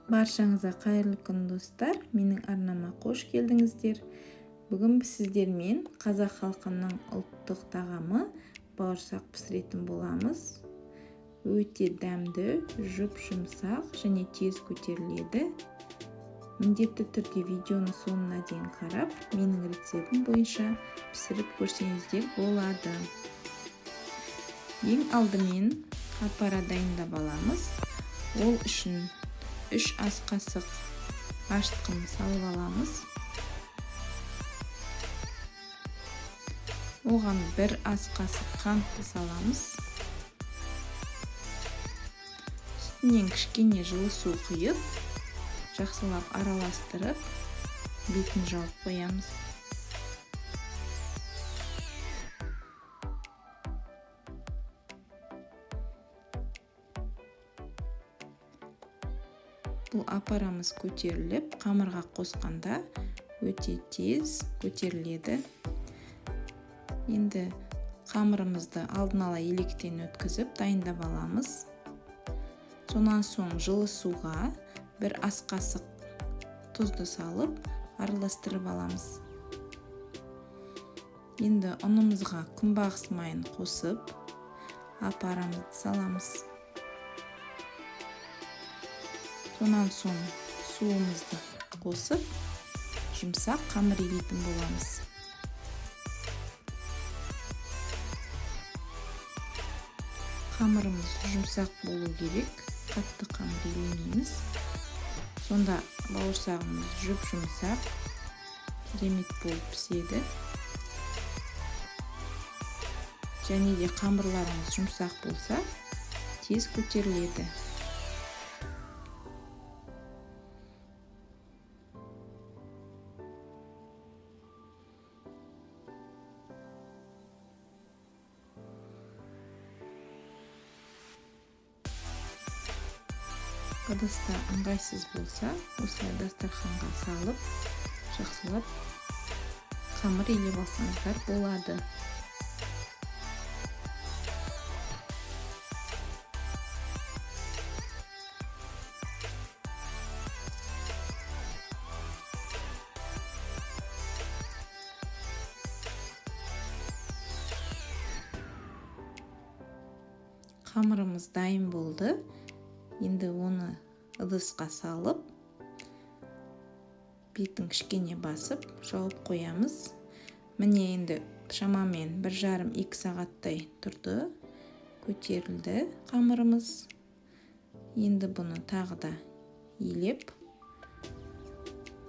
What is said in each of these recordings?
Баршаңызға қайырлы күн, достар! Менің арнама қош келдіңіздер. Бүгін біз сіздермен қазақ халқының ұлттық тағамы бауырсақ пісіретін боламыз. Өте дәмді, жұп-жұмсақ және тез көтеріледі. Міндетті түрде видеоны соңына дейін қарап, менің рецептім бойынша пісіріп көрсеңіздер болады. Ең алдымен апара дайындап аламыз. Ол үшін 3 ас қасық ашытқыны салып аламыз. Оған 1 ас қасық қантты саламыз. Үстінен кішкене жылы су құйып, жақсылап араластырып, бетін жауып қоямыз. Бұл апарамыз көтеріліп, қамырға қосқанда өте тез көтеріледі. Енді қамырымызды алдын ала електен өткізіп дайындап аламыз. Сонан соң жылы суға 1 ас қасық тұзды салып араластырып аламыз. Енді ұнымызға күнбағыс майын қосып апарамызды саламыз. Сонан соң суымызды қосып, жұмсақ қамыр илейтін боламыз. Қамырымыз жұмсақ болу керек, қатты қамыр илемейміз. Сонда бауырсағымыз жұп-жұмсақ, керемет болып піседі. Және де қамырларымыз жұмсақ болса, тез көтеріледі. Ыдыста ыңғайсыз болса, осылай дастарханға салып, жақсылап қамыр илеп алсаңыздар болады. Қамырымыз дайын болды. Енді оны ыдысқа салып, бетін кішкене басып, жауып қоямыз. Міне енді шамамен 1,5-2 сағаттай тұрды, көтерілді қамырымыз. Енді бұны тағы да илеп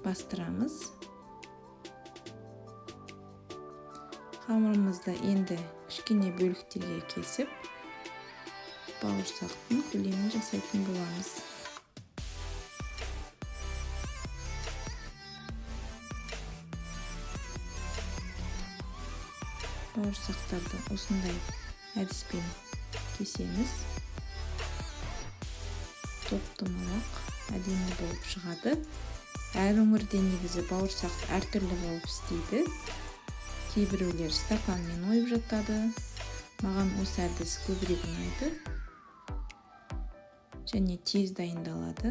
бастырамыз. Қамырымызды енді кішкене бөліктерге кесіп, бауырсақтың көлемін жасайтын боламыз. Бауырсақтарды осындай әдіспен кесеміз. Топ-домалақ әдемі болып шығады. Әр өңірде негізі бауырсақты әртүрлі болып істейді. Кейбіреулер стаканмен ойып жатады. Маған осы әдіс көбірек ұнайды және тез дайындалады.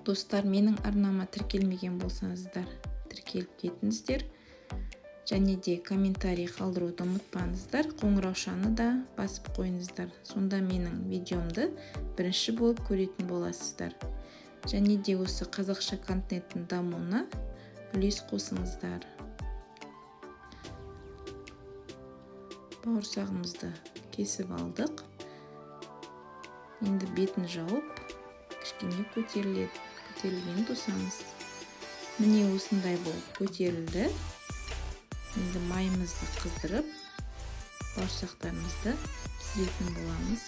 Достар, менің арнама тіркелмеген болсаңыздар, тіркеліп кетіңіздер. Және де комментарий қалдыруды ұмытпаңыздар, қоңыраушаны да басып қойыңыздар. Сонда менің видеомды бірінші болып көретін боласыздар. Және де осы қазақша контенттің дамуына үлес қосыңыздар. Бауырсағымызды кесіп алдық. Енді бетін жауып, кішкене көтерілгенін тосамыз. Міне осындай болып көтерілді. Енді майымызды қыздырып, бауырсақтарымызды пісіретін боламыз.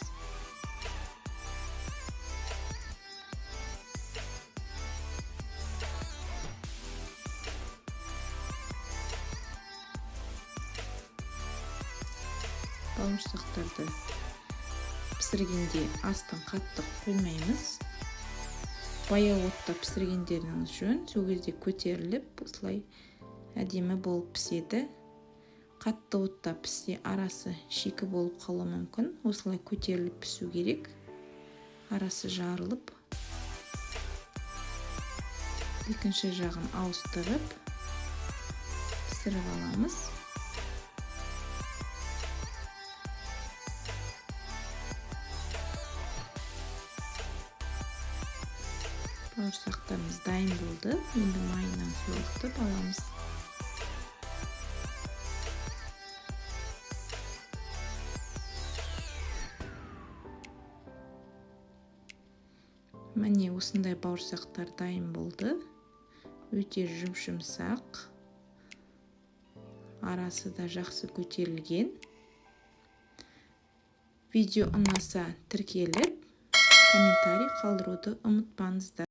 Бауырсақтарды пісіргенде астын қатты қоймаймыз. Баяу отта пісіргендеріңіз жөн, сол кезде көтеріліп, осылай әдемі болып піседі. Қатты отта піссе арасы шикі болып қалуы мүмкін. Осылай көтеріліп пісу керек. Арасы жарылып. Екінші жағын ауыстырып пісіріп аламыз. Бауырсақтарымыз дайын болды. Енді майынан сорғытып аламыз. Міне, осындай бауырсақтар дайын болды. Өте жұп-жұмсақ, арасы да жақсы көтерілген. Видео ұнаса, тіркеліп, комментарий қалдыруды ұмытпаңыздар.